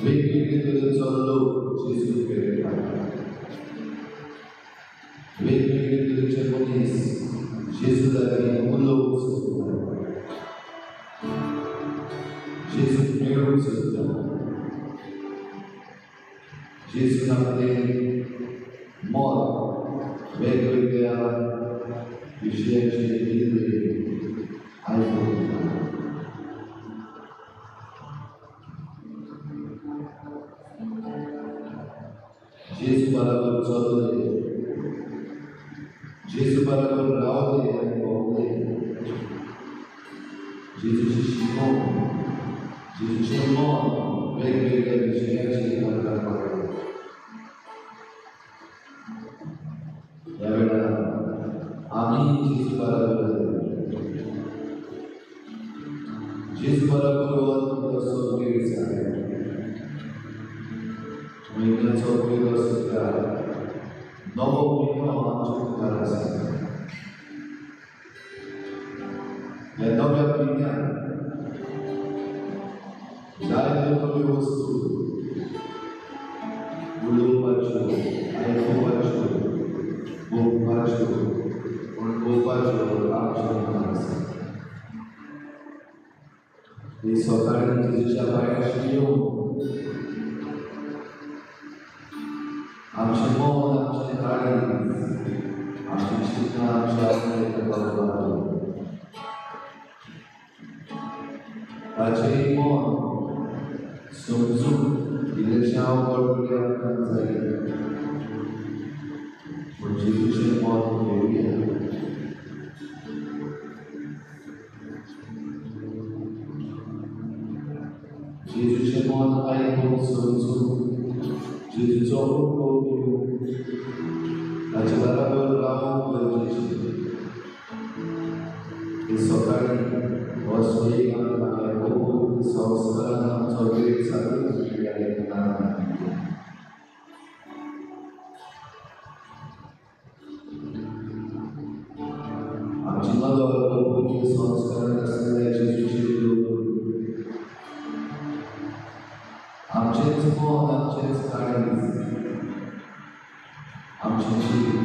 वेगवेगळे तरेचो लोक जेजूक मेळटा. जेजू लागीं उलोवंक सोदता, जेजू मेळूंक सोदता. जेजून आपलें मत वेगवेगळ्या विशयाचेर दिल्लें आयकूंक. जेजू बराबर चलले, जेजू बराबर रावले आनी भोंवले. जेजूची शिकोवण, जेजूचें मन वेगवेगळ्या विशयाचेर तांकां कळ्ळें. ह्या वेळार आमी जेजू बराबर जाले. जेजू बराबर वत वेळ जाय, म्हयन्याचो पयलो शुक्रार, नवो म्हयनो आमच्या मुखार आसा. ह्या नव्या म्हयन्यांत जायत्यो नव्यो वस्तू उलोवपाच्यो, आयकुपाच्यो, भोगपाच्यो, अणभवपाच्यो आमच्या मुखार आसा. हे सकाळीं जेजूच्या पांयांशी येवन आमचें मन, आमचें काळीज, आमची चिंतना, आमच्या ताका ताचें मन समजून इल्लेशें हांव कळटलें आमकां जाय, पूण जेजूचें मन घेवया. जेजूचें मन आयकून समजून जेजूचो अणभव घेवन ताचे बराबर रावंक गरजेचें. हे सकाळीं हो एक आमकां पवित्र संस्कारान आमचो वेळ चालू. आमची नदर पवित्र संस्कारान आसलेल्या जेजूचेर दवरून आमचेंच मन, आमचेंच काळीज, आमचें जिवीत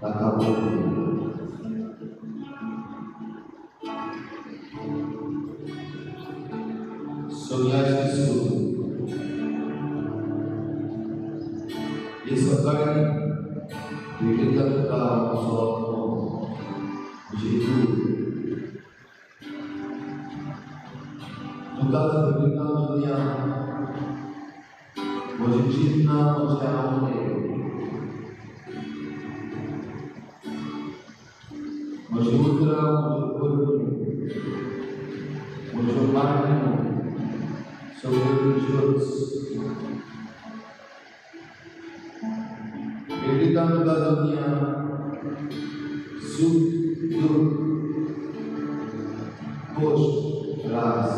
ताका पळोवया. सोम्या जेजू, हे सकाळीं भेटयता तुका म्हजो आत्मो, म्हजी कूड. तुकाच भेटयता दुनिया, म्हजी चिंतना, म्हजें आवडे, म्हजी उतरां, म्हज्यो करण्यो, म्हज्यो मागण्यो सगळ्यो तुज्योच. भेटयता तुका दुनिया, सूख दुख्ख, कश्ट त्रास.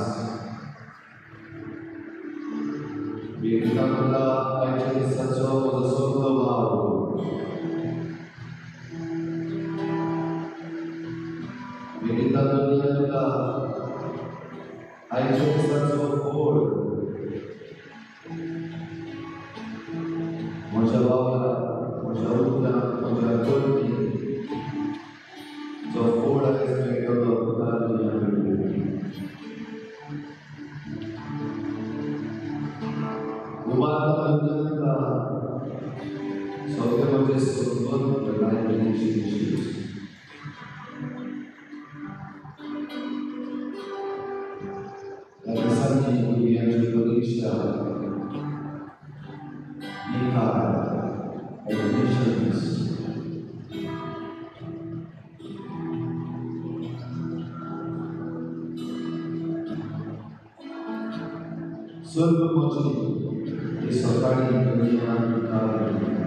भेटयता तुका आयच्या दिसाचो म्हजो सगळो वावर. भेटयता दुनिया तुका आयच्या दिसाचो फोड. म्हज्या वावराक, म्हज्या उतरांक, म्हज्या करणेक जो फोड आयज मेळटलो तुका दुनिया भेटयता. उबारता दुनिया तुका सगळें म्हजें संबंद लायफाची. ह्या दिसांनी भुरग्यांची परिक्षा, निकाल, एडमिशन्स, सर्व म्हजी हे सकाळीं दुनिया तुका भेटयता.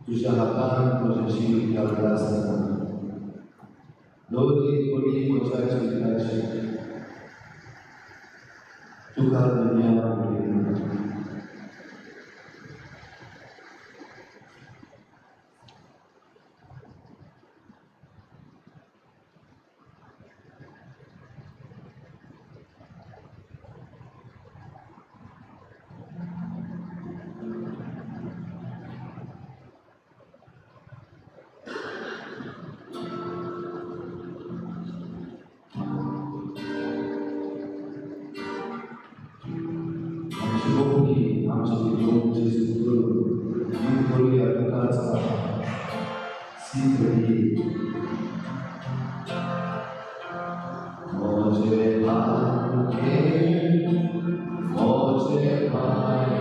तुज्या हातान म्हजें जिवीत घालता आसतना दवर एक बडी म्हज्या जिविताची तुका दुनिया भेटयता. कोंकणी आमची लोक जेजू करून गीत करूया तुकाच C38. मोजे भाग्ये मोजे भाग्ये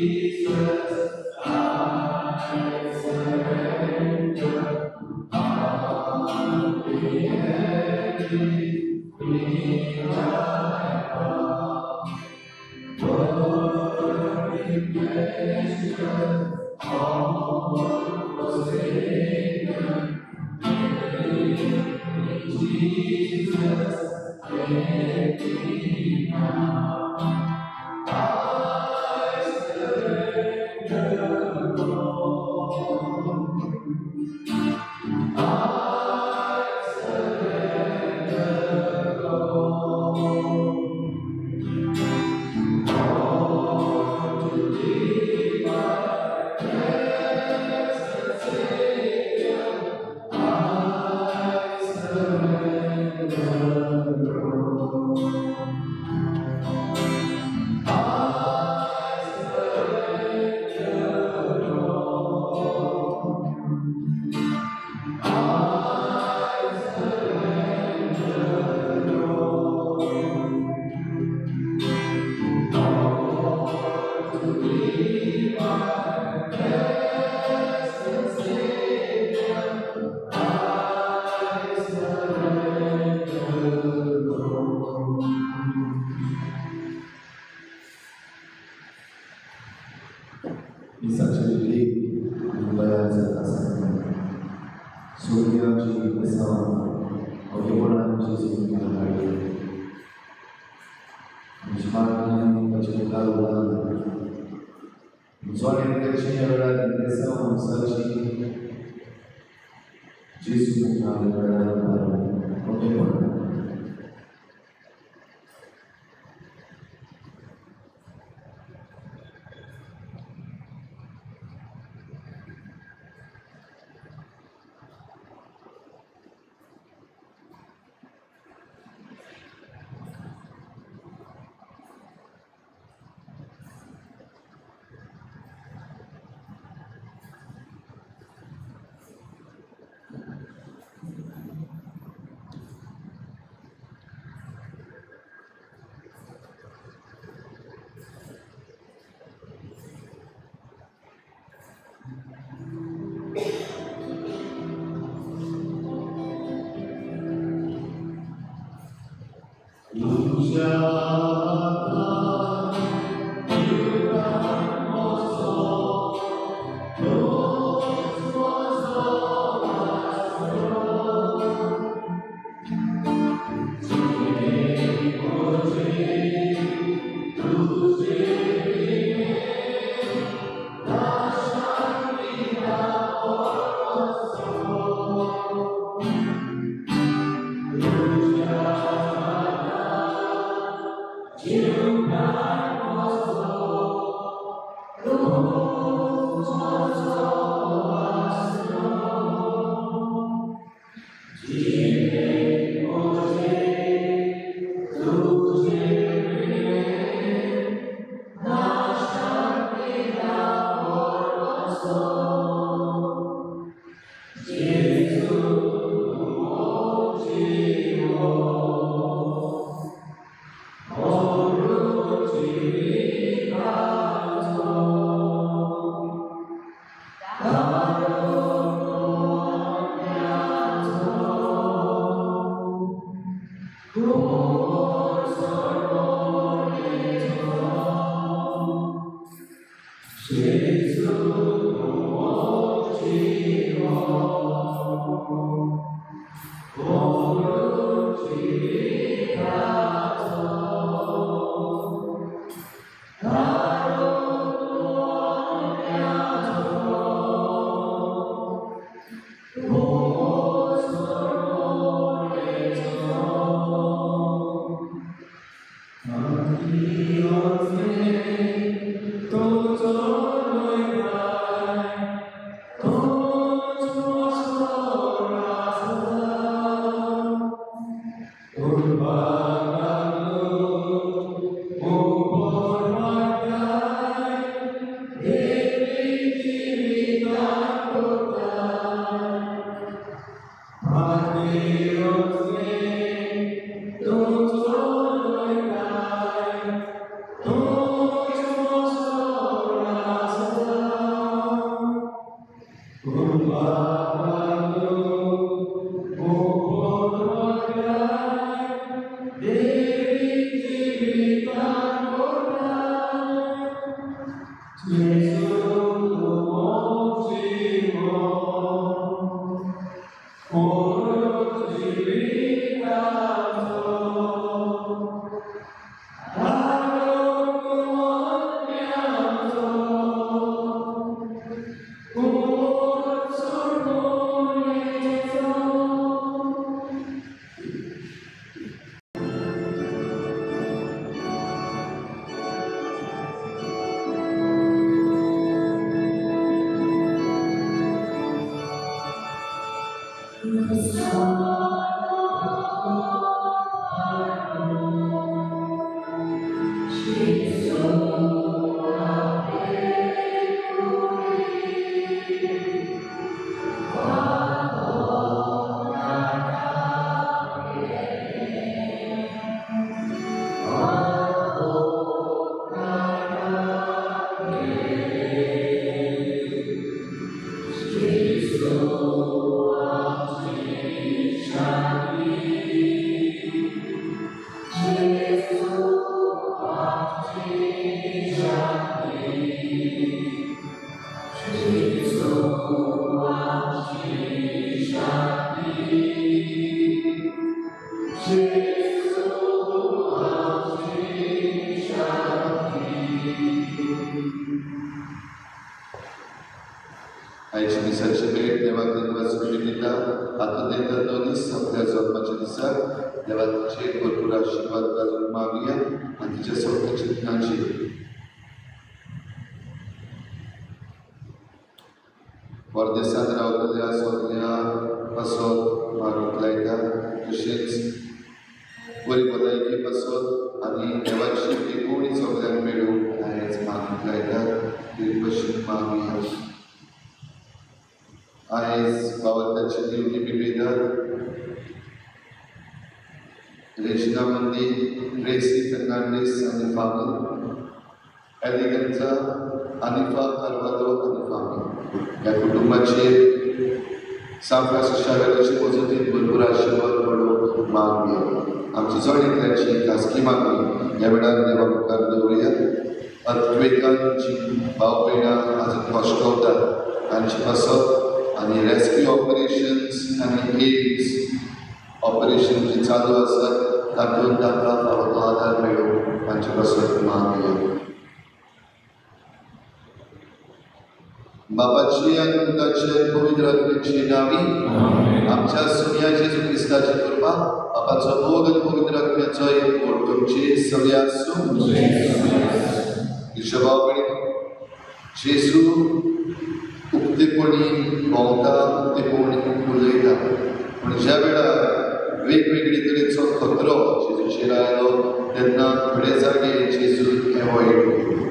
Jesus, I surrender. सगळी आमची बेसांव ओगेपणान जेजू मुखार हाडली. आमची मागणी ताचे मुखार उबारली. जोडे ताची ह्या वेळार बेसांव मनशाची जेजू मुखार ह्या वेळार उबारली ओगेपणान. Gesù, आयच्या दिसाची भेट देवाक धन्यवाद सोडून दिता. हातूंत येता दोन दीस आपल्या जल्माच्या दिसाक देवाचे भरपूर आशिर्वाद घालून मागया आनी तिच्या सगळ्या चिंतनाचेर. परदेसांत रावतल्या सगळ्या पासत मागूंक लायता, तशेंच बरी भलायकी पासत आनी देवाची एकोवणी सगळ्यांक मेळूंक आयज मागूंक लायता. ते भशेन मागया. आयज बावत्याची दिवटी पिपयतात रेजिना मंदी, ट्रेसी फेर्नांडीस आनी फामील, एलिगंजा, आनिफा कार्वालो आनी फामील ह्या कुटुंबाचेर सांत फ्रांसीस शावेराचे मजतीन भरपूर आशिर्वाद पडोवंक मागया. आमची जण एकल्याची खासगी मागणी ह्या वेळार देवा मुखार दवरुया. अर्थक्वेकांची भाव भयणां आजून कश्टवतात तांचे पासत आनी रेस्क्यू ऑपरेशन्स आनी एड्स ऑपरेशन जी चालू आसात तातूंत तांकां फावो तो आदार मेळूं तांचे पासत मागया. बापाची आनी पुताची पवित्र आत्म्याची नांवी आमच्या सुन्या जेजू क्रिस्ताची कृपा, बापाचो मोग आनी पवित्र आत्म्याचो एकवट तुमचे सगळे आसूं. भाव भयणींनो, जेजू उक्तेपणी भोंवता, उक्तेपणी उलयता, पूण ज्या वेळार वेगवेगळे तरेचो खतरो जेजूचेर आयलो तेन्ना थोडे जागे जेजून एवॉयड केले.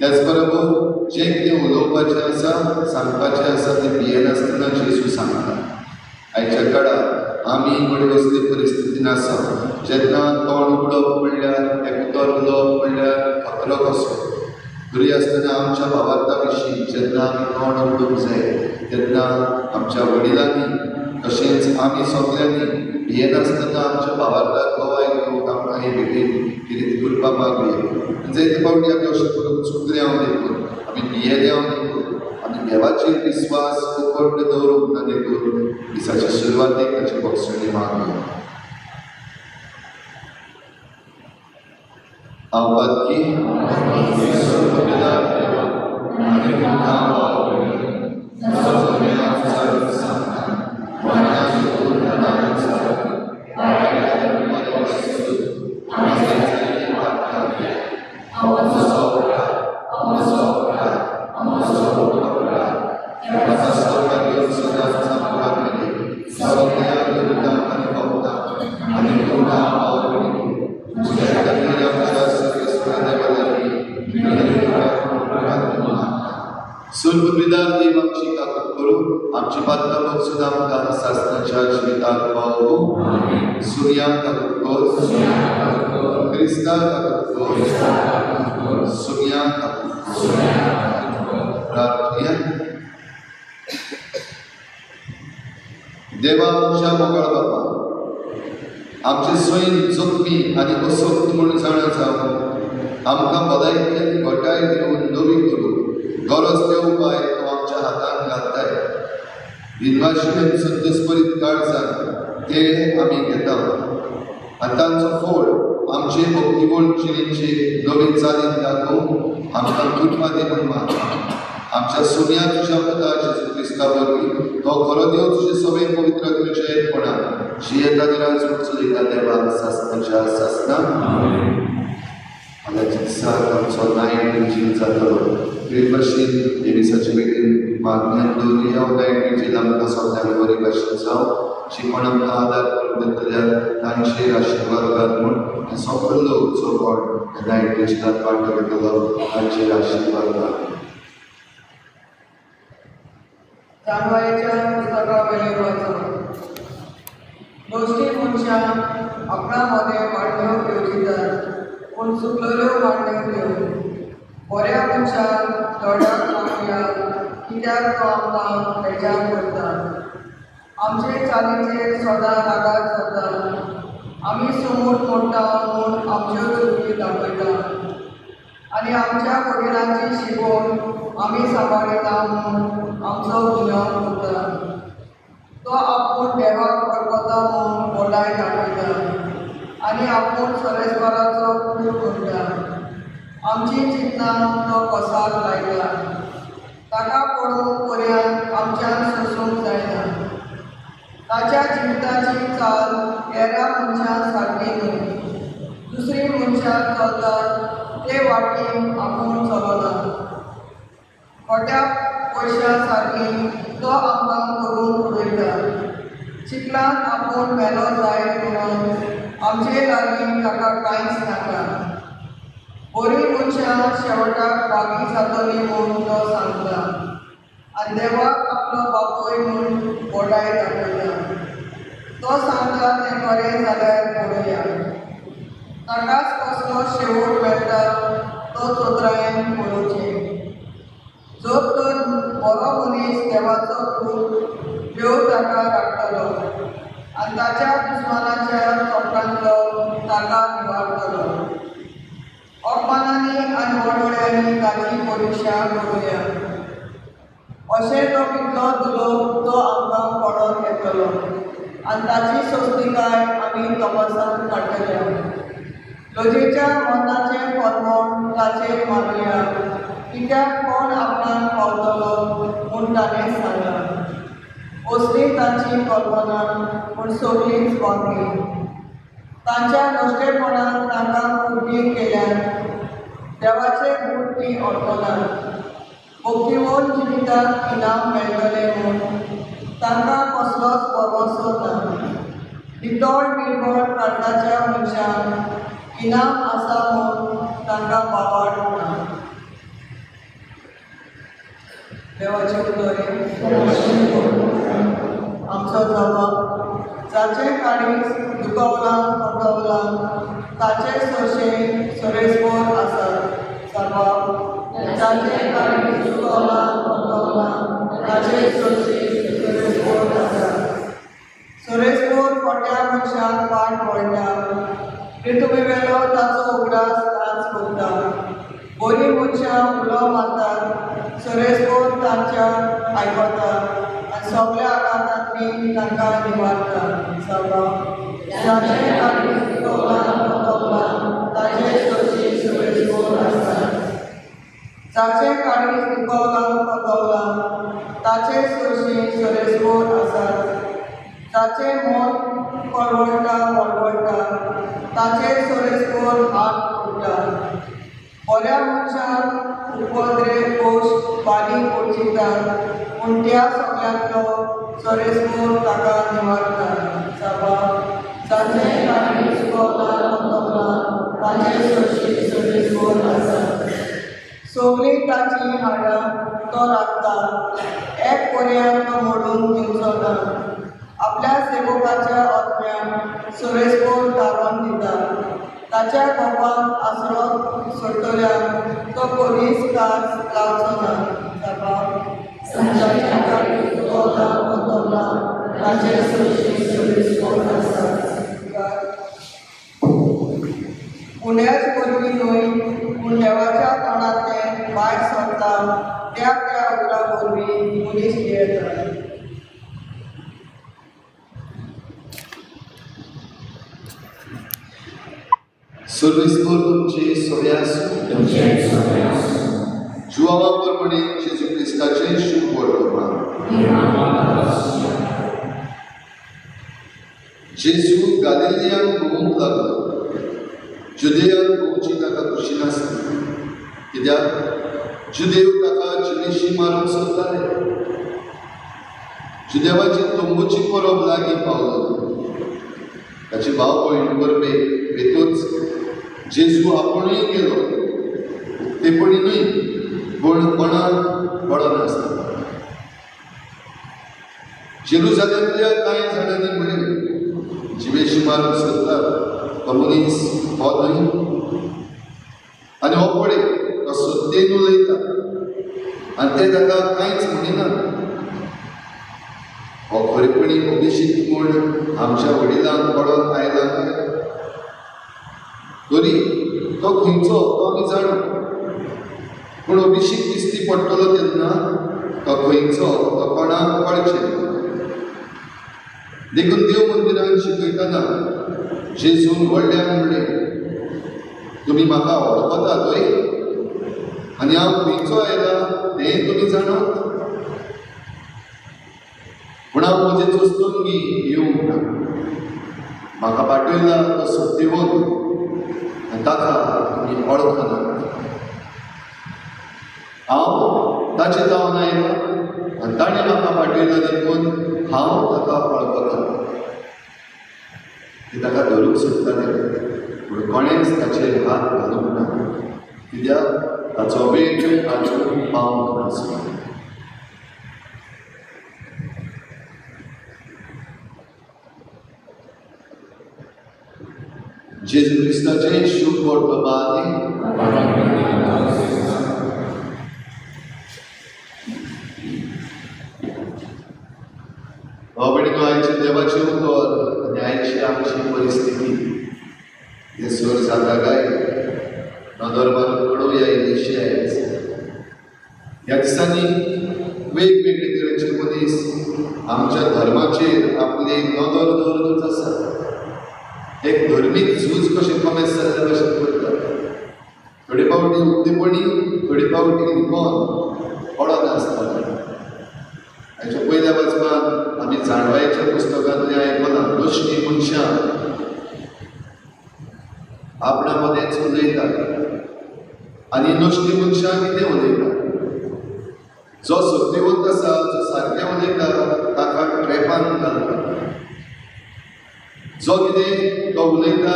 त्याच बरोबर जें कितें उलोवपाचें आसा, सांगपाचें आसा तें भियेनासतना जेजू सांगता. आयच्या काळार आमी घडये असले परिस्थितीन आसा जेन्ना तोंड उगडप म्हणल्यार, एक उतर उलोवप म्हणल्यार खतरो कसो. तरी आसतना आमच्या भावार्था विशीं जेन्ना आमी तोंड उगडूंक जाय तेन्ना आमच्या वडिलांनी तशेंच आमी सगळ्यांनी भियेनासतना आमच्या भावार्थाक गवाय दिवंक आमकां हे भेटेन कितें कृपा मागया. जायते फावटी आमी अशें करूंक चुकले हांव देखून, आमी भियेले हांव देखून, आमी देवाचेर विस्वास उकड्ड दवरूंक ना देखून दिसाचे सुरवातेक ताची बक्षणी मागया. हांव पातकी आमची पात्रां बसून आमकां सासणाच्या जिविताक पावोवं. सुर्या काकूट कर, क्रिस्ता काकूट कर, सुर्या काकूट कर. प्रार्थुया. देवा आमच्या मोगाळ बापा, आमचे स्वयं जखमी आनी असक्त म्हूण जाणा जावन आमकां भलायकी आनी घटाय दिवन नवी करूं गरज ते उपाय तो आमच्या हातान घालताय. दिनवाशी आनी संतोषभरीत काळजान ते आमी घेता आनी तांचो फोड आमचे भक्तीबळ जिणेचे नवे चालीन दाखोवंक आमकां कृपा दी म्हूण मागता. आमच्या सोन्या तुज्या पुता जेजू क्रिस्ता वरवीं तो खरो देव तुजे सगळे पवित्र आत्म्याच्या एकपणान जियेता आनी राजवट चलयता देवा सासणाच्या सासणाक. फाल्यांच्या दिसाक आमचो नायट विजील जातलो. ते भाशेन हे दिसाचे भेटेन मागण्यान दवरुया. नायट विजील आमकां सगळ्यांक बरे भाशेन जावं, जी कोण आमकां आदार करून दितल्या तांचेर आशिर्वाद घाल म्हूण, आनी सगळो लोक जो कोण नायट विजिलांत वांटो घेतलो तांचेर आशिर्वाद घाल. जाणवायेच्या पुस्तका वेलें वाचप. दोश्टी मनशां आपणा मदें मांडण्यो येवजितात, पूण चुकलेल्यो मांडण्यो घेवन. बऱ्या मनशान थोड्याक मागया, कित्याक तो आमकां बेजार करता. आमचे चालीचेर सदां रागार जाता. आमी समूट मोडटा म्हूण आमच्यो चुकी दाखयता आनी आमच्या वडिलांची शिकवण आमी सांबाळिना म्हूण आमचो गुन्यांव करता. तो आपूण देवाक वळखता म्हूण बोलाय दाखयता आनी आपूण सरेस्वराचो पूत म्हणटा. आमची चिंतनां तो कसाक लायता. ताका पळोवंक ताच्या जिविताची चाल हेरा मनशां सारकी न्हय. दुसरी मनशां चलतात ते वाटेन आपूण चलना. खोट्या पयशां सारकी तो आमकां करून उडयता. चिखलांत आपूण मेलो जायत म्हणून आमचे लागीं ताका कांयच नाका. बरीं मनशां शेवटाक बागी जातलीं म्हूण तो सांगता आनी देवाक आपलो बापूय म्हूण बडाय दाखयता. तो सांगता तें खरें जाल्यार पळोवया. ताकाच कसलो शेवट मेळटा तो चतुरायेन पळोवचें. जर तर बरो मनीस देवाचो पूत देव ताका राखतलो आनी ताच्या दुस्मानाच्या चोपटांतलो ताका निवारतलो. अपमानांनी आनी वडवड्यांनी ताची परिक्षा करुया. अशें तो कितलो दिलो तो आमकां पडोन येतलो आनी ताची सोंसणीकाय आमी तपासांत काडटले. लजेच्या मरणाचें फर्मण ताचेर मारुया, कित्याक कोण आपणाक पावतलो म्हूण ताणें सांगलां. असली तांची कल्पना पूण सगळींच वांगडी. तांच्या नश्टेपणान तांकां कुडणी केल्यान देवाचे गूण तीं अडकनात. भक्तिवंत जिविताक इनाम मेळटलें म्हूण तांकां कसलोच भरवंसो ना. नितळ निर्मळ काळजाच्या मनशांक इनाम आसा म्हूण तांकां बावाड ना. देवाचें उतर आमचो जबाब. जाचें काळीज दुखवलां पटवलां ताचे सोशे सरेस्वर आसात. जबाब. जाचें काळीज दुखवलां पटवलां ताचे सोशे सरेस्वर आसात. सरेस्वर खोट्या मनशाक पाठ वळटा. पृथ्वीवेलो ताचो उगडास तांच करता. बरीं मनशां उलो मारतात, सरेस्वर तांच्या आयकता आनी सगल्या आघातांतली तांकां निवारता. जबाब. जाचें काळीज दुखवलां पटवलां ताचे सोशे सरेस्वर आसात. जाचें काळीज दुखवलां पटवलां ताचे सोशे सरेस्वर आसात. ताचें मन कळवळटा वळवळटा ताचे सरेस्वर हात उडटा. बऱ्या मनशाक उपद्रे कोश बारीक वचितात पूण त्या सगळ्यांतलो सरेस्वर ताका निवारता. जबाब. जाचें काळीज दुखवलां पटवलां ताचे सोशे सरेस्वर आसात. सगळीं ताचीं हाडां तो राखता. एक पर्यान तो मोडून दिवचो ना. आपल्या सेवकाच्या आत्म्याक सरेस्वर तारोन दिता. ताच्या गोपान आसरो सोडटल्यांक तो कधीच कास लावचो ना. जबाब. जाचें काळीज दुखवलां पटवलां ताचे सोशे सरेस्वर आसात. उण्याच वरवीं न्हय पूण देवाच्या तोंडांतलें भायर सरता त्या त्या उतरां वरवीं मनीस जियेता. सर्वेस्पर तुमचे सोरे आसूं. जुआवा प्रमाणे जेजू क्रिस्ताचें शुभ वर्तमान. जेजू गालिलियांत भोंवूंक लागलो. जुदेयांत भोंवची ताका खुशी नासली, कित्याक जुदेव ताका जिवेशी मारूंक सोदताले. जुदेवाची तंबूची परब लागीं पावली. ताची भाव भयण परबेक वेतूच जेजू आपुणूय गेलो. उक्तेपणी न्हय पूण कोणाक कळनासता. जेरुजालेमच्या कांय जाणांनी म्हणलें, जिवेशी मारूंक सोदतात तो मनीस हो न्हय, आनी हो पळय तो सत्तेन उलयता आनी ते ताका कांयच म्हणिनात. हो खरेपणी अभिषेक म्हूण आमच्या वडिलांक कळोन आयला काय? तरी तो खंयचो तो आमी जाणा, पूण अभिषेक दिश्टी पडटलो तेन्ना तो खंयचो तो कोणाक कळचें. देखून देव मंदिरान शिकयतना जेजून व्हडल्यान म्हणलें, तुमी म्हाका वळखतात न्हय, आनी हांव खंयचो आयला तें तुमी जाणात. पूण हांव म्हजे चोस्तुंगी येवंक ना, म्हाका पाठयला तो सत्यवंत आनी ताका तुमी वळखनात. हांव ताचे जावन आयला आनी ताणें म्हाका पाठयला देखून हांव ताका वळखता. ते ताका धरूंक सोदताले पूण कोणेंच ताचेर हात घालूंक ना, कित्याक ताचो वेळ आजून पावूंक नासलो. जेजू क्रिस्ताचें शुभ वर्तमान. भाव भयणींनो, आयचें देवाचें उतर आनी आयची आमची परिस्थिती हें सर जाता काय नदर मारून पळोवया इल्लीशी. आयज ह्या दिसांनी वेगवेगळे तरेचे मनीस आमच्या धर्माचेर आपली नदर दवरूनच आसा. एक धर्मीक झूज कशें कमेस जाल्ले भशेन करता. थोडे फावटी उक्तेपणी, थोडे फावटी लिपोवन पडनासतना. हाच्या पयल्या वाचपान आमी जाणवायेच्या पुस्तकांतलें आयकलां, दोशणी मनशां आपणा मदेंच उलयतात आनी नश्टी मनशां कितें उलयतात. जो सत्यवंत आसा, जो सारकें उलयता ताका ट्रॅपान घालता. जो कितें तो उलयता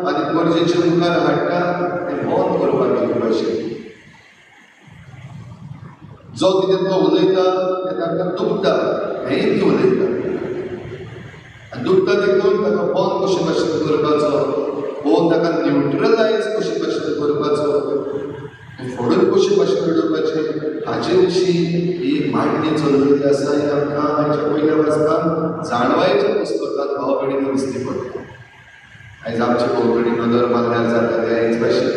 आनी गरजेच्या मुखार हाडटा तें बंद करपाक गेले भाशेन. जो कितें तो उलयता तें तांकां दुखता, हेंय ती उलयता आनी दुखता देखून ताका बंद कशे भाशेन करपाचो वो ताका न्युट्रलायज कशे भाशेन करपाचो, फोडून कशे भाशेन उडोवपाचें हाचे विशीं ही मांडणी चललेली आसा. ही आमकां आयच्या पयल्या वाचपान जाणवायेच्या पुस्तकांत भाव भयणींनो दिसली पडटा. आयज आमचे भोंवतणी नदर मारल्यार जाता ते हेच भाशेन.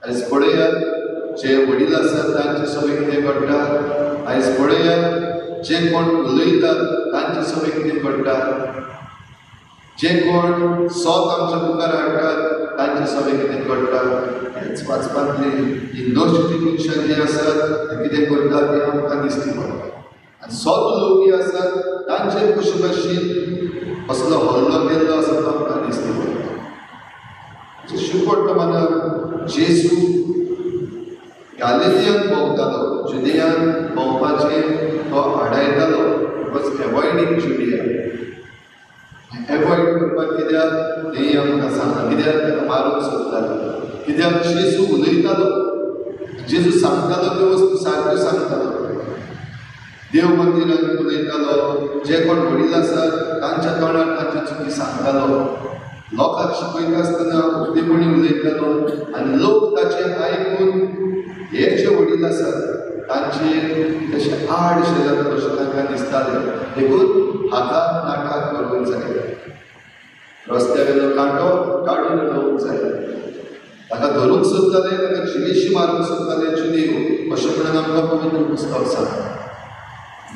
आयज पळयात जे वडील आसात तांचे सगळें कितें घडटा, आयज पळयात जे कोण उलयतात तांचे सगळें कितें घडटा, जे कोण सोत आमच्या मुखार हाडटात तांचे सगळें कितें घडटा. हेच वाचपांतली ही नश्टी मनशां जी आसात ते कितें करतात तें आमकां दिसती पडटा. आनी सोत उलोवपी आसात तांचेर कशे भाशेन असलो हल्लो केल्लो आसा तो आमकां दिसती पडटा. शुभ जेजू गालिलियान भोंवतालो, जुदियान भोंवपाचें तो आडायतालो. वॉज एवॉयडींग जुडिया. एवॉयड करपाक कित्याक तेंय आमकां सांगना, कित्याक ताका मारूंक सोदताले, कित्याक जेजू उलयतालो, जेजू सांगतालो त्यो वस्तू सारक्यो सांगतालो. देव मंदिरान उलयतालो, जे कोण वडील आसात तांच्या तोंडार तांच्यो चुकी सांगतालो, लोकांक शिकयता आसतना उक्तेपणी उलयतालो आनी लोक ताचें आयकून हे जे वडील आसात तांचेर तशें आडशें जाता तशें तांकां दिसतालें. देखून हाताक नाटाक करूंक जाय, रस्त्या वेलो कांटो काडून उडोवंक जाय. ताका धरूंक सोदताले, ताका जिवेशी मारूंक सोदताले जुदेव अशें म्हणून आमकां पवित्र पुस्तक सांगता.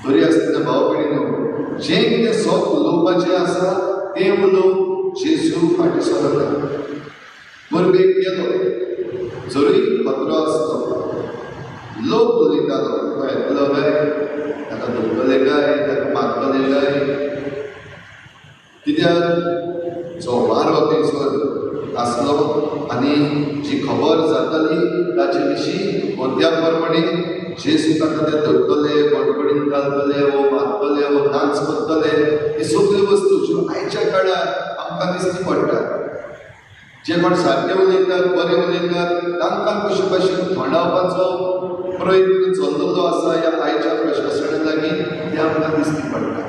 तरी आसतना भाव भयणींनो, जें कितें सोत उलोवपाचें आसा तें उलोवंक जेजू फाटीं सरना. परबेक गेलो जरूय खतरो आसलो, लोक उलयतालो तो येतलो काय, ताका धरतले काय, ताका मारतले काय, कित्याक जो वारो थंयसर आसलो आनी जी खबर जाताली ताचे विशीं मध्या प्रमाणे जेजू ताका ते धरतले, बडबडीन घालतले वो मारतले वो नाच करतले, ही सगळ्यो वस्तू ज्यो आयच्या काळार आमकां दिसती पडटात. जे कोण सारके उलयतात, बरे उलयतात तांकां कशे भाशेन थोंडावपाचो प्रयत्न चल्लेलो आसा ह्या आयच्या प्रशासना लागीं तें आमकां दिसती पडटा.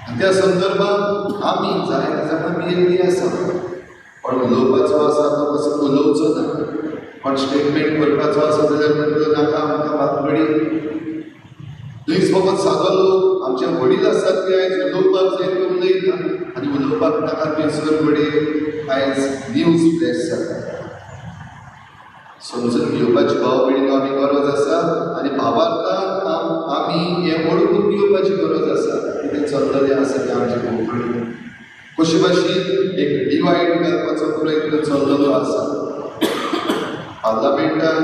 आनी त्या संदर्भात आमी जायते जाणां मेल्लीं आसा. पण उलोवपाचो आसा तो कसो उलोवचो ना, पण स्टेटमेंट करपाचो आसा जाल्यार म्हणटलो नाका आमकां भातगडी. थंयच फकत सादो लोक आमचे वडील आसात ते आयज उलोवपाक जाय ते उलयता आनी उलोवपाक नाका थंयसर घडये आयज न्यूज फ्लॅश जाता. समजून घेवपाची भाव भयणींनो आमी गरज आसा आनी भावार्थान आमी हें वळखून घेवपाची गरज आसा कितें चल्ललें आसा तें आमचे भोंवतणी कशे भाशेन एक डिवायड घालपाचो प्रयत्न चल्लेलो आसा. पार्लमेंटान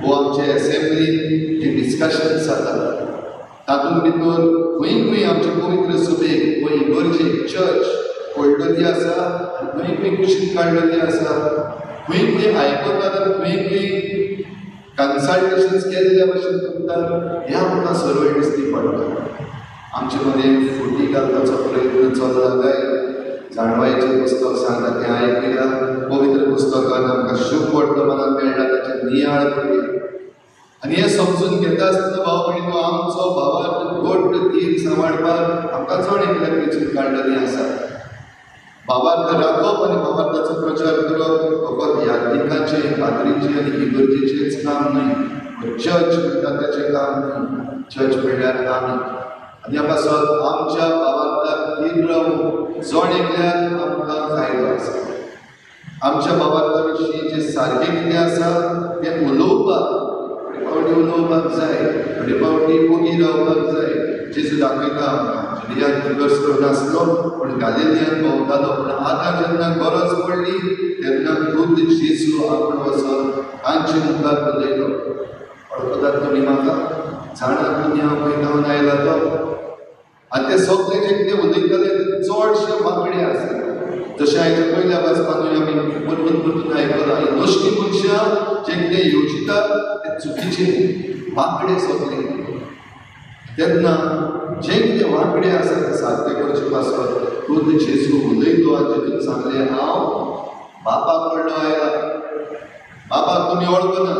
वो आमचे एसेंब्लीन जी डिस्कशन जाता तातूंत भितर खंय खंय आमचे पवित्र सभेक खंय इगर्जेक चर्च पडलेली आसा आनी खंय खंय कुशीन काडलेली आसा, खंय खंय आयकतात आनी खंय खंय कन्सल्टेशन्स केल्ल्या भशेन करतात, हें आमकां सरळ दिश्टी पडटा. आमचे मदें फुटी घालपाचो प्रयत्न चल्ला काय जाणवायचें पुस्तक सांगता तें आयकया. पवित्र पुस्तकान आमकां शुभ वर्तमानान मेळटा ताचें नियाळ करुया आनी हें समजून घेता आसतना भाव भयणीनो आमचो भावार्थ घट धीर सांबाळपाक आमकां चड एकल्याक वेंचून काडलेली आसा. भावार्थ राखप आनी भावार्थाचो प्रचार करप फकत यात्रिकांचें, पाद्रीचें आनी इगर्जेचेंच काम न्हय. चर्च म्हणटा ताचें काम न्हय. चर्च म्हणल्यार आमी आनी ह्या पासत आमच्या भावार्थाक धीर रावून जण एकल्याक आमकां फायदो आसा. आमच्या भावार्था विशीं जें सारकें कितें आसा तें उलोवपाक थोडे फावटी उलोवपाक जाय, थोडे फावटी ओगी रावपाक जाय. जेजू दाखयता आमकां जुदियान इगर्ज करून आसलो पूण गालिलियान भोंवतालो, पूण आतां जेन्ना गरज पडली तेन्ना खुद जेजू आपूण वचोन तांचे मुखार उलयलो. वळखतात तुमी म्हाका, जाणा तुमी हांव खंय धांवन आयला तो. आनी ते सगळे जे कितें उलयताले ते चडशे वांकडे आसले. जशें आयच्या पयल्या वाचपानूय आमी परतून परतून आयकलां, ही नश्टी मनशां जें कितें येवजितात तें चुकीचें, वांकडे सगळे. तेन्ना जें कितें वांकडे आसा तें सारकें करचे पासत खुद जेजू उलयलो आनी जेजून सांगलें, हांव बापा कडलो आयला, बापाक तुमी वळखना,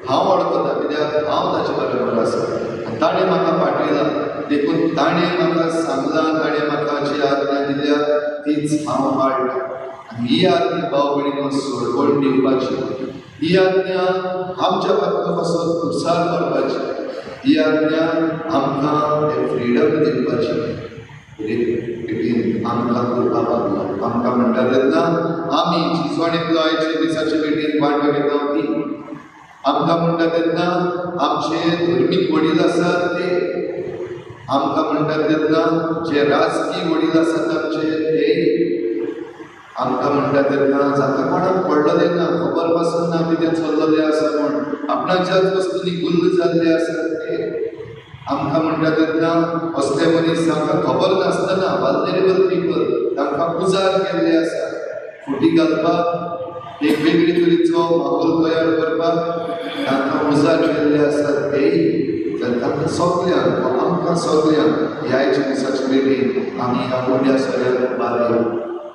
हांव वळखता, कित्याक हांव ताचे बरोबर आसा आनी ताणें म्हाका पाठयला, देखून ताणें म्हाका सांगलां, ताणें म्हाका जी आज्ञा दिल्या तीच हांव पाळटा. आनी ही आज्ञा भाव भयणीनो सोडवण दिवपाची, ही आज्ञा आमच्या बाबतींत पासून खुरसार करपाची, ही आज्ञा आमकां तें फ्रिडम दिवपाची भेटीन आमकां करपा पावला. आमकां म्हणटा तेन्ना आमी जिजवण एकलो आयचे दिसाचे भेटीन वांटो घेता ती आमकां म्हणटा तेन्ना आमचे धर्मीक वडील आसात ते, आमकां म्हणटा तेन्ना जे राजकीय वडील आसात आमचे ते, आमकां म्हणटा तेन्ना जाका कोणाक पडलेलें ना, खबर पासून ना कितें चल्लेलें आसा म्हूण आपणाच्याच वस्तूंनी गुल्ल जाल्ले आसात ते, आमकां म्हणटा तेन्ना असले मनीस जांकां खबर नासतना वल्नरेबल पिपल तांकां उजार केल्ले आसा फुटी घालपाक, एक वेगळे तरेचो माहोल तयार करपाक तांकां उजार केल्ले आसात तेय. तर तांकां सगल्यांक, आमकां सगल्यांक ह्या आयच्या दिसाचे भेटीन आमी ह्या उंड्या सऱ्याक उबारया.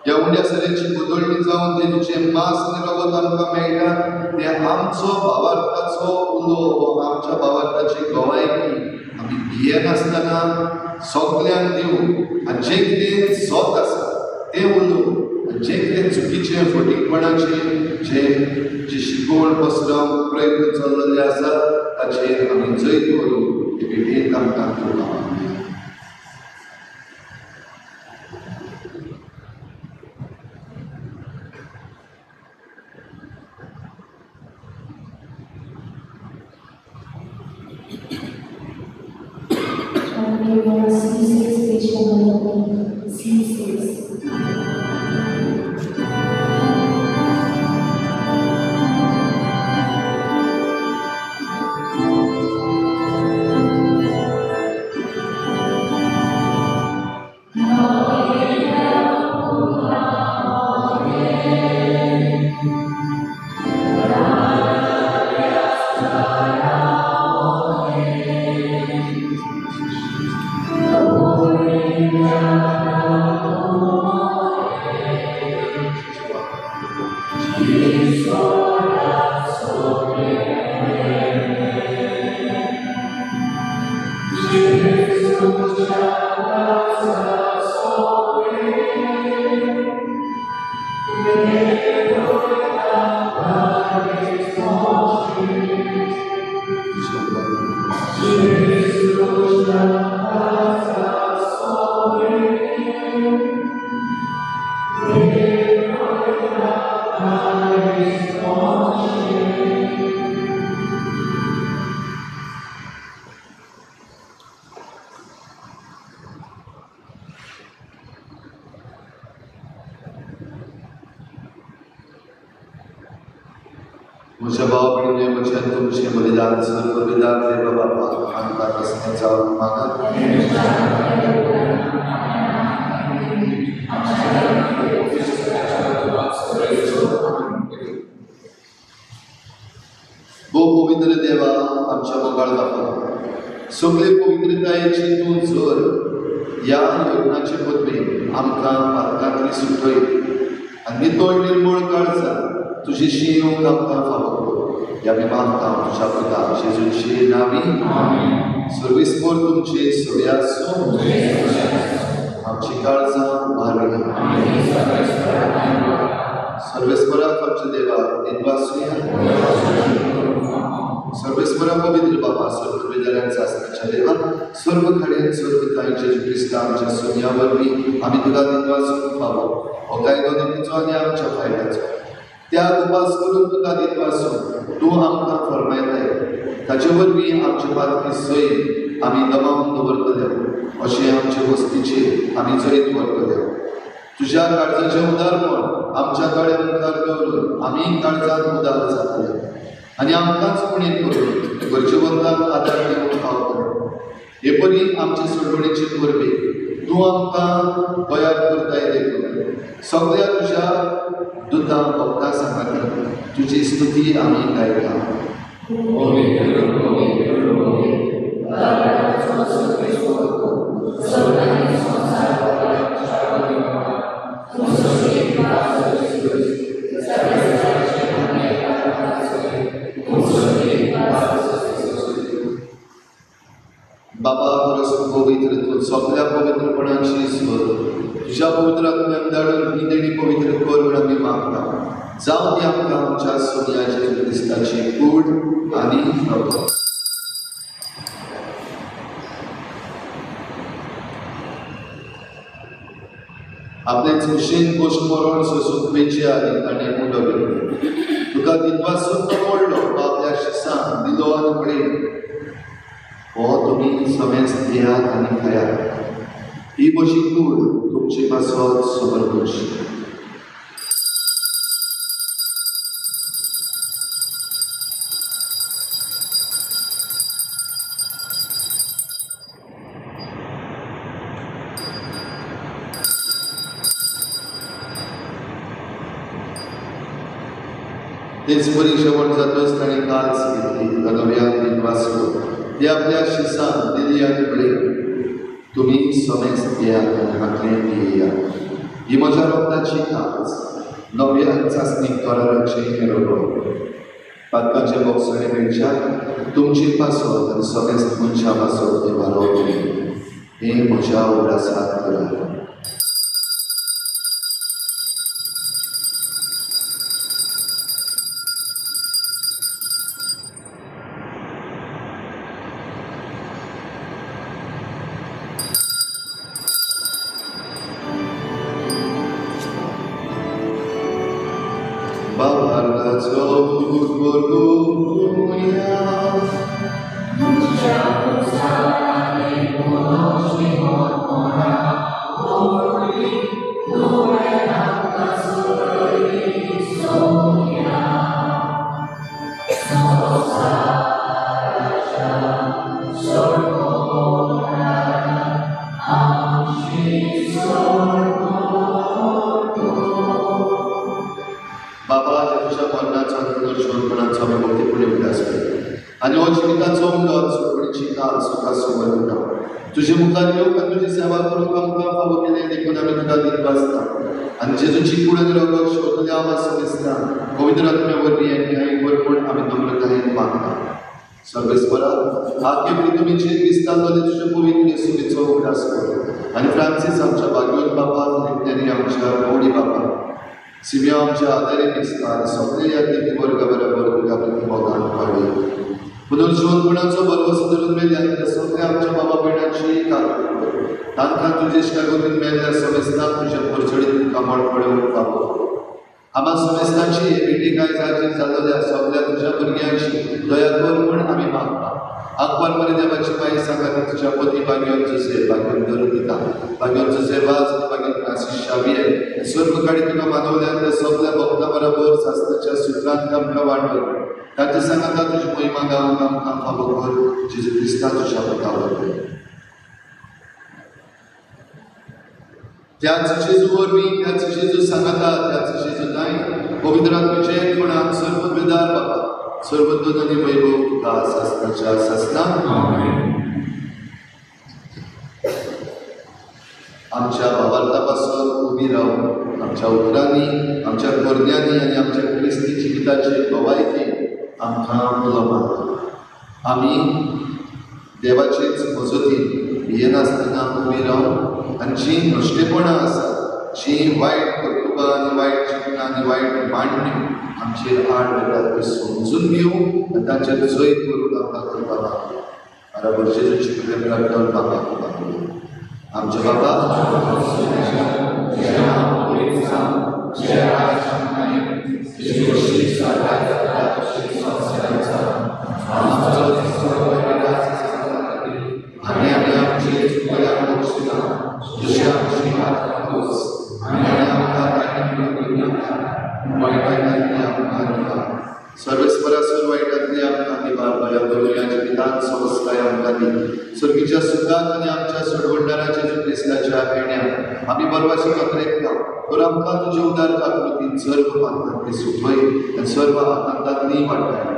ह्या उंड्या सऱ्याची बदलणी जावन तेजें मांस आनी रगत आमकां मेळटा तें आमचो भावार्थाचो उलो, आमच्या भावार्थाची गवायकी आमी भियेनासतना सगल्यांक दिवं आनी जें कितें सत आसा तें उलोवं आनी जें कितें चुकीचें, फटींगपणाचें जें जी शिकवण पसरावंक प्रयत्न चल्लेले आसा ताचेर आमी जैत व्हरूंक हे भेटेन आमकां कृपा मागुया. C6, page number C6. म्हज्या भाव भयणींनी म्हज्यान तुमचें बलिदान सर्व बलिदान देवा बापाक आमकां तसलें जावन मागात. भोव पवित्र देवा आमच्या मोगाळ बापा, सगळे पवित्रतायेची तूं जोर ह्या यज्ञाचे पदवी आमकां पातकांतली सुटय आनी नितळ निर्मळ काळजान तुजेशी येवंक आमकां फावो कर. ह्या आमी मागता तुज्या पुता जेजूचे नांवी. सर्वेस्पर तुमचे सगळे आसूं. आमची काळजां उबारुया. सर्वेस्पराक आमच्या देवा दिनवासुया. सर्वेस्परा पवित्र बाबा, सर्व विद्यालयांचा आसण्याच्या देवा, सर्व खडेन सर्व ताईचे क्रिस्ता आमच्या सोन्या वरवीं आमी तुका दिनवासूंक फावो. हो कायदो नितीचो आनी आमच्या फायद्याचो. त्या उपास करून तुका दिनवासून तूं आमकां फरमायताय. ताचे वरवीं आमचे पातकी सय आमी दमावन दवरतले, अशें आमचे वस्तीचेर आमी जैत व्हरतले. तुज्या काळजाचें उदारपण आमच्या दोळ्या मुखार दवरून आमी काळजांत उदार जातले आनी आमकांच उणें करून गरजेवंतांक आदार दिवंक पावतले. हे परी आमचे सोडवणेचे परबे तूं आमकां तयार करताय देखून सगळ्या तुज्या दुतां भक्तां सांगाती तुजी स्तुती आमी गायता. बाबा परस पवित्र तूं सगळ्या पवित्रपणाची स्वर तुज्या पवित्र आत्म्यान धाडून ही देणी पवित्र कर म्हूण आमी मागता. जावं ती आमकां आमच्या सोन्याचे क्रिस्ताची कूड आनी रगत. आपले खुशेन गोश्ट मरण सोसूंक पेचे आदी ताणें उंडो घेतलो. तुका दिनवासून तो मोडलो, तो आपल्या शिसांक दिलो आनी म्हणलें, हो तुमी समेस्त घेयात आनी खायात. ही म्हजी कूड तुमचे पासत समर्पणची. तेच परी जेवण जातच ताणें काल्स घेतली, तुका नव्यान दिनवासलो, ती आपल्या शिसान दिली आनी म्हणलें, तुमी समेस्त घेयात आनी हातलें पियेयात. ही म्हज्या रक्ताची काल्स, नव्या चांचणी कराराचें हें रगत. पातकाचें बोगसणें मेळच्याक तुमचे पासत आनी समेस्त मनशां पासत तें वारोवचें. हें म्हज्या उगडासाक करात. तुजे मुखार येवंक आनी तुजी सेवा करूंक आमकां फावो केलें देखून आमी तुका दिनवासता. आनी जेजूची कूड आनी रगत शोधल्या आमा समेस्ता पवित्र आत्म्या वरवीं एकठांय कर म्हूण आमी नम्रतायेन मागता. सर्वेस्परा आगे तुमी जे क्रिस्तांतले तुजे पवित्र सुनेचो उगडास कर आनी फ्रांसीस आमच्या बागयोन बापा, फिलिप्यानी आमच्या मोडी बापा, सिमिया आमच्या आदारी क्रिस्ता आनी सगळे ह्या देवी वर्गा बरोबर तुका मोगान पाडया. पुनर्जीवनपणाचो भरवसो धरून मेल्ल्या त्या सगळ्या आमच्या बाबा भयणांची तांकां तुजे इश्टागतीन मेल्ल्या समेस्तांक तुज्या परजळीत मुखामळ पळोवंक फावो. आमा समेस्तांची हे भेटी कांय जाचेर जाल्ल्या सगळ्या तुज्या भुरग्यांची दया कर म्हूण आमी मागता. अकबर मरे देवाची माई सांगा तुझ्या पती भाग्योन जुसे भाग्योन दरुदिता भाग्योन जुसे वाज भाग्योन फ्रांसीस शावियर सर्व काडी तुका मानवल्या त्या सगळ्या भक्ता बरोबर शास्त्राच्या सूत्रांत आमकां वांटून तांचे सांगाता तुजी महिमा गावंक आमकां फावो कर जेजू क्रिस्ता तुज्या पुता वरवीं. त्याच जेजू वरवीं, त्याच जेजू सांगाता, त्याच जेजू नाय पवित्र आत्म्याच्या एकपणान सर्वद्वेदार बाबा सर्वदूत आनी वैभव तुका सासणाच्या सासना. आमच्या भावार्था पासून उबी रावन आमच्या उतरांनी, आमच्या करण्यांनी आनी आमच्या क्रिस्ती जिविताचे गवायकी आमकां उलो मारता. आमी देवाचेच मजतीन भियेनासतना उबी रावन आनी जीं नश्टेपणां आसात, जीं वायट कर्तुबां आनी वायट चिंतनां आनी वायट मांडण्यो आमचेर आड वेतात त्यो समजून घेवं आनी तांचेर जैत करून आमकां करपा मागता. बराबर जेजूची प्रेम प्रार्थना बाबाक मागूया. आमच्या बाबा आनी आमी आमचे चुकल्याक बक्षिना जशें आमची आनी आमकां वायटांतली आमकां सर्वेस्परा सर्व वायटांतली आमकां निवार दया करुया जिवितान सवस्काय आमकां दी. सर्गीच्या सुखात आनी आमच्या सोडवणदाराच्या जेजू क्रिस्ताच्या येण्याक आमी बरवाशी कत्रेक तर आमकां तुजे उदार काकृतीन सर्व पात्रांतली सुखय आनी सर्व आकांतांतली वाटाय.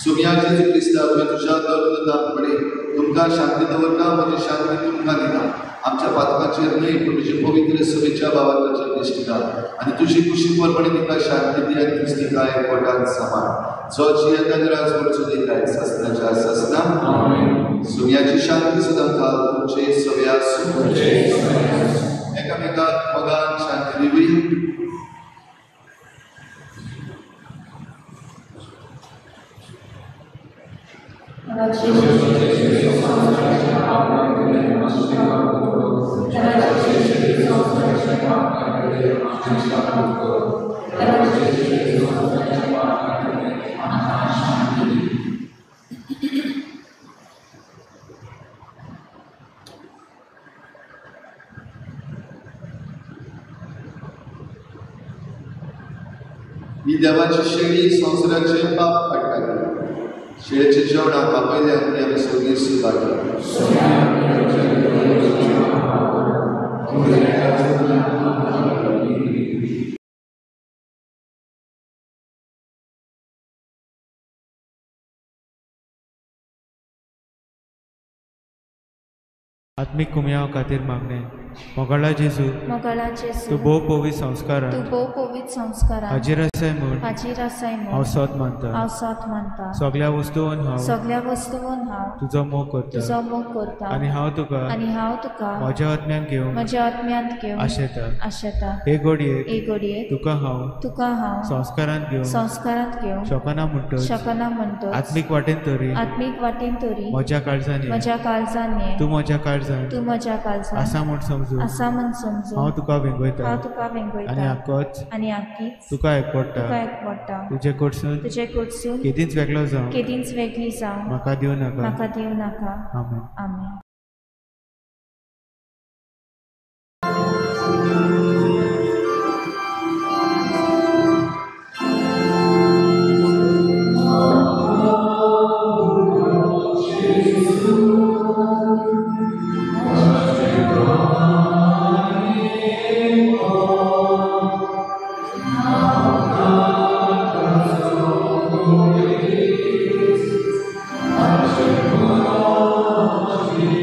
सुम्या जेजू क्रिस्ता तुवें तुज्या दर्ददां कडेन तुमकां शांती दवरता, म्हजी शांती तुमकां दिता. आमच्या पातकाचेर न्हय पूण तुजे पवित्र सभेच्या भावार्थाचेर दिश्टी घाल आनी तुजी कुशी प्रमाणे तिका शांती दी आनी तुज तिका एकवटान सांबाळ. जो जियेता आनी राज करचो दिताय सासणाच्या सासना. सुम्याची शांती सदां काल तुमचे सगळे आसूं. एकामेकाक मोगान शांती दिवया. ही देवाची शेळी संवसाराचे पाप काडटाली. शेळेचे जेवणाक आपयल्यान ती आमी सगळीं सुदारली. आत्मीक कुमयाव खातीर मागणें. मोगाळा जेजू, मोगाळा जेजू, तूं भोव पवित्र संस्कारान, तूं भोव पवित्र संस्कारान हाजीर आसाय म्हूण, हाजीर आसाय म्हूण हांव सत मानता, हांव सत मानता. सगळ्या वस्तून हांव, सगळ्या वस्तून हांव तुजो मोग करता, तुजो मोग करता. आनी हांव तुका, आनी हांव तुका म्हज्या आत्म्यान घेवन, म्हज्या आत्म्यांत घेवन आशेता, आशेता. हे घडयेक, हे घडयेक तुका हांव, तुका हांव संस्कारांत घेवन, संस्कारांत घेवन शकना म्हणटच, शकना म्हणटच आत्मीक वाटेन तरी, आत्मीक वाटेन तरी म्हज्या काळजान, म्हज्या काळजान तूं म्हज्या काळजान, तूं म्हज्या काळजान आसा म्हूण समजून, आसा म्हूण समजून हांव तुका वेंगयता, हांव तुका वेंगयता. आनी आकोच, आनी आकीच तुका एकवटा, तुका एकवटा. तुजे कडसून, तुजे कडसून केदींच वेगळो जावं, केदींच वेगळी जावं म्हाका दिवं नाका, म्हाका दिवं नाका. आमेन. आमेन. Amen.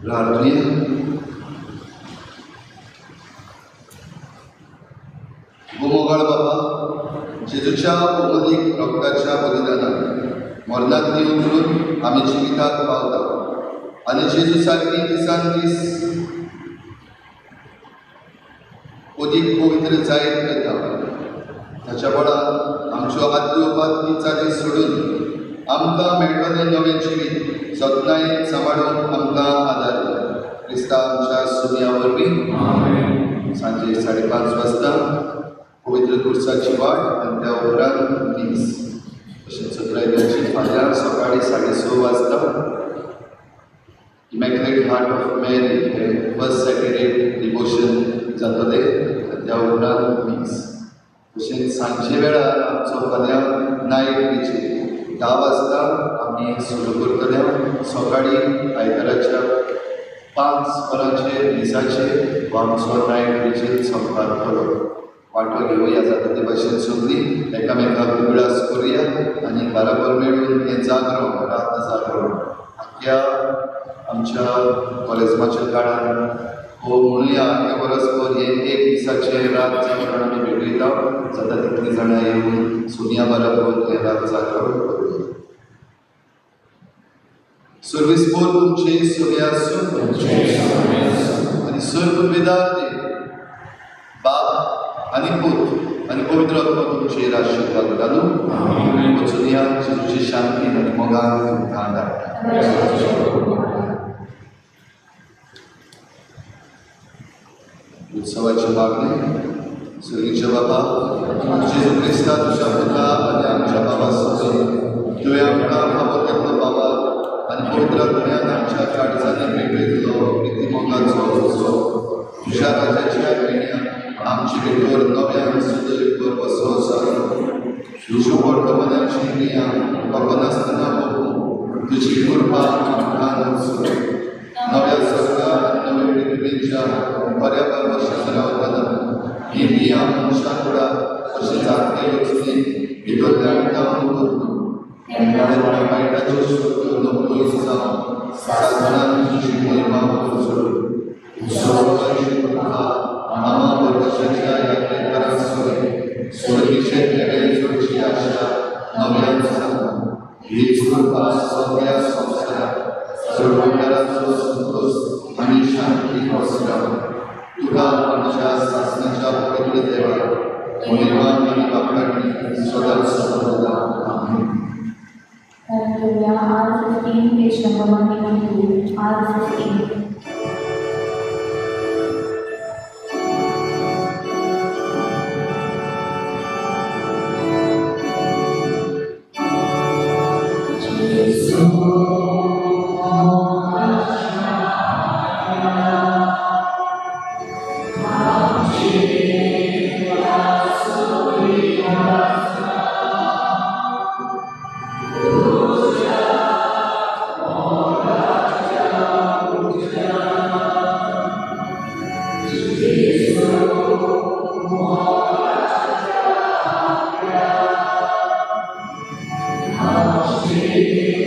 प्रार्थुया. मोगाळ बाबा, जेजूच्या अमोलीक रक्ताच्या बलिदानान मरणांतली उतरून आमी जिविताक पावता आनी जेजू सारकी दिसान दीस अदीक पवित्र जायत वता. ताच्या बळान आमच्यो आदल्यो बातमी चाली सोडून आमकां मेळटलें नवें जिवीत जतनायेन सांबाळूंक आमकां आदार दी. क्रिस्ता आमच्या सुमया वरवीं. सांजे 5:30 वाजता पवित्र कुर्साची वाट आनी त्या उपरांत मीस. तशेंच 17 फाल्यां सकाळीं 6:30 वाजता इमॅक्युलेट हार्ट ऑफ मेरी हें फर्स्ट सॅटर्डे डिवोशन जातलें आनी त्या उपरांत मीस. तशेंच सांजे वेळार आमचो फाल्यां नायट विजील 10 वाजता आमी सुरू करतले. सकाळीं आयताराच्या 5 वरांचेर मिसाचेर हो आमचो नायट विजील सोंपतलो. वांटो घेवया जाता ते भाशेन सगळीं एकामेकाक उगडास करुया आनी बराबर मेळून हें जागरण, रात जागरण आख्ख्या आमच्या कॉलेजमाच्या काळान हो म्हणुया आख्या वरसभर हें एक दिसाचें रात जागरण आमी भेटयता. जाता तितलीं जाणां येवन सोनिया बराबर हें रात जागरण करुया. सर्वीस बोर तुमचे सगळे आसूं आनी सर्व वेदार बाप आनी पूत आनी पवित्र आत्मा तुमचेर आशिर्वाद घालूं. वचुनया जेजूची शांती आनी मोगान तुमकां धाडटा. उत्सवाची मागणी. सर्गीच्या बाबा, जेजू क्रिस्ता तुज्या पुता आनी आमच्या बाबा सोबत तुवें आमकां फावो केल्लो बाबा आनी पवित्र आत्म्यान आमच्या काळजांनी पेटयतलो प्रिती मोगाचो उत्सव तुज्या राजाच्या पेण्याक आमचे भितर नव्यान सुदर बसो तुज्यो वर्तमानाची क्रिया नासतना बघूं तुजी कृपा आमकां नव्या सरकार नव्या पृथ्वीच्या बऱ्या बशेन रावतना ही क्रिया मनशा कुडात अशें जातले वचली भितरल्यान जावन करूं वायटाच्यो शक्त्यो नपयस जावन साधनान तुजी महिमा करचो. उत्सवाची कृपा आमा वर्षाच्या यात्रेकरां सयत स्वर्गीचे खेळे जोडची आशा नव्यान सांगू. हीच कृपा सगळ्या संवसारात सर्वकाराचो संतोष आनी शांती पसराव. तुका आमच्या सासणाच्या पवित्र देवा महिमा आनी बापांनी सदांच सर्वदा. आमेन. R15, page number 182. R15. Amen.